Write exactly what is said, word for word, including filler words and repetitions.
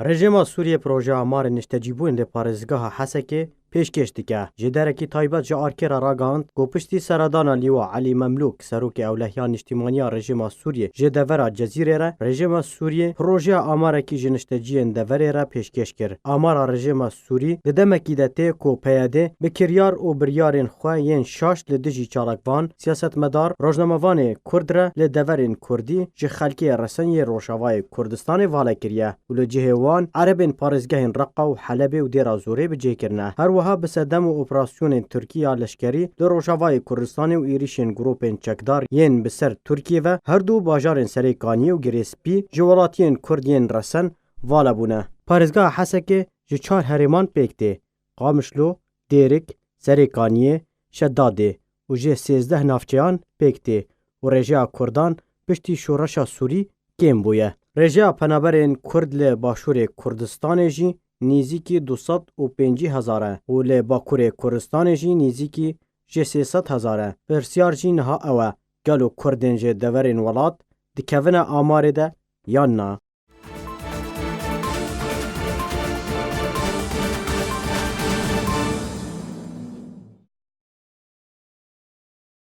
Rejîma Sûriyê projeya amarê niştecîbûn li parêzgeha Hesekê pêşkêş dike. Jêderekî taybet ji Arkê re ragihand ku piştî seredana Lîwa Elî Memlûk, serokê Ewlehiya Niştîmaniya Rejîma Sûriyê ji devera Cezîrê re, Rejîma Sûriyê projeya amarekî ji nişteciyên deverê re pêşkêş kir. Amara Rejîma Sûrî di demekî de tê ku P Y D bi kiryar û biryarên xwe yên şaş li dijî çalakvan, siyasetmedar, rojnamevanê Kurd re li deverên Kurdî ji xelkê resen yê Rojavayê Kurdistanê vala kiriye û li cihê wan Erebên parêzgehên Reqa û Helebê û Dêra Zorê bi cih kirine. Her wiha bi sedem û operasyonên Tirkî ya leşkerî li Rojavayê Kurdistanê û êrîşên grûpên çekdar yên bi ser Tirkiyê ve her du bajarên Serê Kaniyê û Girê Spî ji welatiyên Kurd yên resen vala bûne. Parêzgeha Hesekê ji çar herêman pêk tê: Qamişlo, Dêrik, Serê Kaniyê, Şedadê û ji sêzdeh navçeyan pêk tê û rêjeya Kurdan piştî şoreşa Sûrî kêm bûye. Rêjeya penaberên Kurd li Başûrê Kurdistanê jî nêzîkî du sed û pêncî hezar e û li Bakurê Kurdistanê jî nêzîkî ji sê sed hezar e. Pirsiyar jî niha ew e, gelo Kurdên ji deverên welat dikevine amarê de yan na?